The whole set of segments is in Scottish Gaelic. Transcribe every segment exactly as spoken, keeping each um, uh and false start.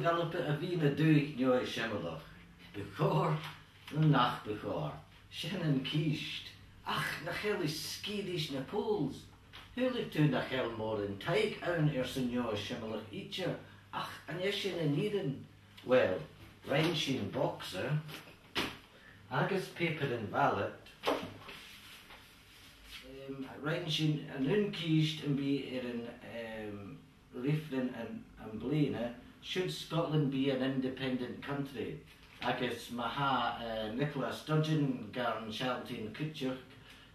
Gallop a bhith na dùthaich neo-eisimeileach. Bu chòir no nach bu chòir? Sin an cist. Ach nach eil e sgìth ris na polls? Shaoileadh tu nach eil mòran taic ann airson neo-eisimeileach idir, ach an e sin an fhìrinn? Well, rinn sinn Boxer agus Paper and Ballot. Um, rinn sinn an aon cist am bi air an, um, referendum am, am-bliadhna, should Scotland be an independent country? Agus ma tha, eh, Nicola Sturgeon gan sealltainn cuideachd,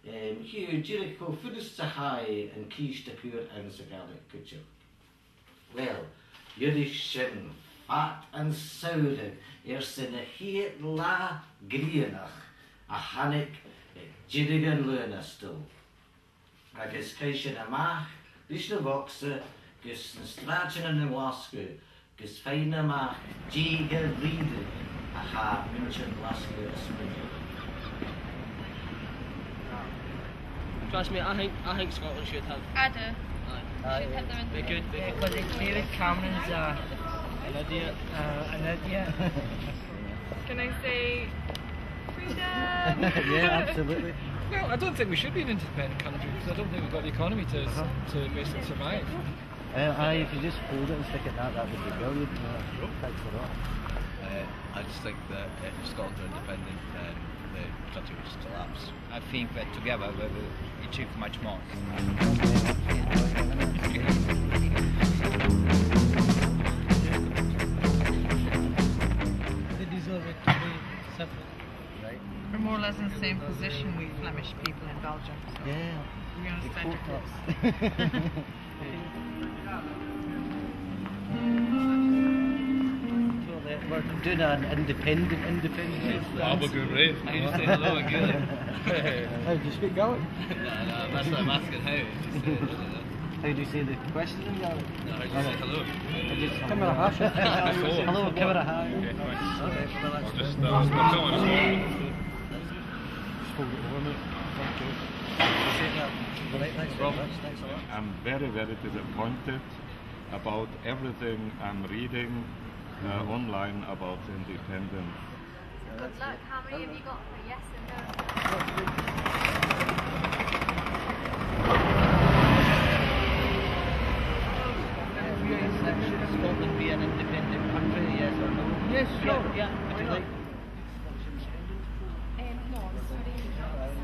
em, chì thu dìreach cho furasta 's a tha e an cist a chur anns a' Ghàidhlig cuideachd. Well, dh'fhuirich sin fad an t-samhraidh airson a' chiad latha grianach a thàinig, eh, deireadh an Lùnastail. Agus chaidh sinn a-mach leis na Boxer gus na sràidean ann an Glaschu, gus faighinn a-mach dè dha-rìribh a tha muinntir Ghlaschu a' smaoineachadh. Trust me, I think, I think Scotland should have. I do. Aye. Should have them in. Be good, be good. Because it's David Cameron's, uh, an idiot. Uh, an idiot. Can I say freedom? Yeah, absolutely. Well, I don't think we should be an independent country because I don't think we've got the economy to, uh-huh, to basically survive. Uh, aye, if you just fold it and stick it in that, that would be brilliant. Yeah. Thanks for that. Uh, I just think that if Scotland were independent, then the country would just collapse. I think that together we will achieve much more. They deserve it to be separate. Right. We're more or less in the same position, we Flemish people in Belgium, so yeah, we're gonna stand close. We're doing an independent, independent. How do you say hello in Gaelic? How do you speak Gaelic? No, no, that's what I'm asking. How? Just, uh, how do you say the question in Gaelic? No, how do you say hello? Ciamar a tha sibh? Hello, ciamar a tha sibh? Okay, well, that's just, uh, just hold it over a minute. Thank you. Right, thanks very much. Thanks a lot. I'm very, very disappointed about everything I'm reading, uh, online about independence. Good luck. How many have you got for yes and no? Should Scotland be an independent country, yes or no? Yes, sure. Yeah, yeah. Would you like? Um, no, I'm sorry. Um,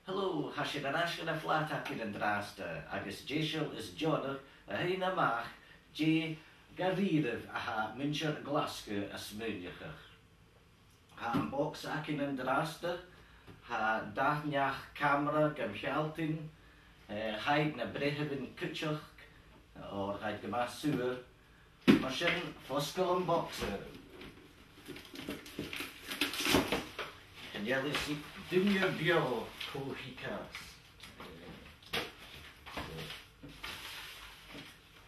Hello, tha sinn air ais dhan a' flat againn an-dràsta, agus deiseil is deònach a thighinn a-mach dè dha-rìribh a tha muinntir Ghlaschu a' smaoineachadh. Tha am Boxer againn an-dràsta, tha dà neach-camara gam shealltainn, eh, tha iad na breitheamhan cuideachd, oir tha iad gu math saor. Mar sin, fosgail am Boxer. Chan eil fhios aig duine beò cò thig às.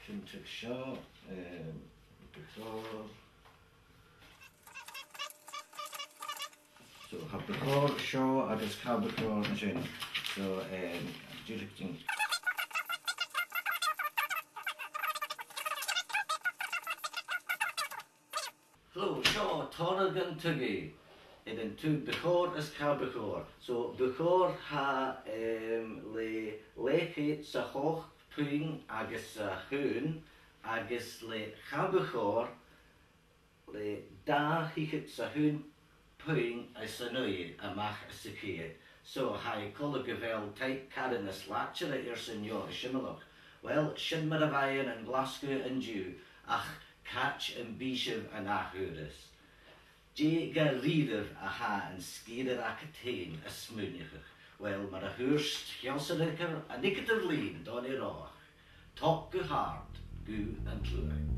Sin tioram seo, eh, bu chòir. So, tha bu chòir seo agus tha bu chòir na sin. So, um, dìreach sin. Hello, seo toradh an tugaidh. Air an taobh bu chòir is cha bu chòir. So, bu chòir tha, um, le leth-cheud 's a h-ochd puing agus a h-aon, agus le cha bu chòir le dà fhichead 's a h-aon puing is a naoi a-mach às a' cheud. So, tha e coltach gu bheil taic caran nas làidire airson neo-eisimeileachd. Well, sin mar a bha e ann an Glaschu an-diugh, ach càit am bi sibh an ath-thuras? Dè dha-rìribh a tha an sgìrear agad fhèin a' smaoineachadh? Well, mar a thuirt Seòras an Ioghair, an Ioghair Lìn, Dòmhnall Rònach, toc gu h-àrd gu an t-sluagh.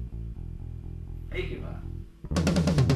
Oidhche mhath.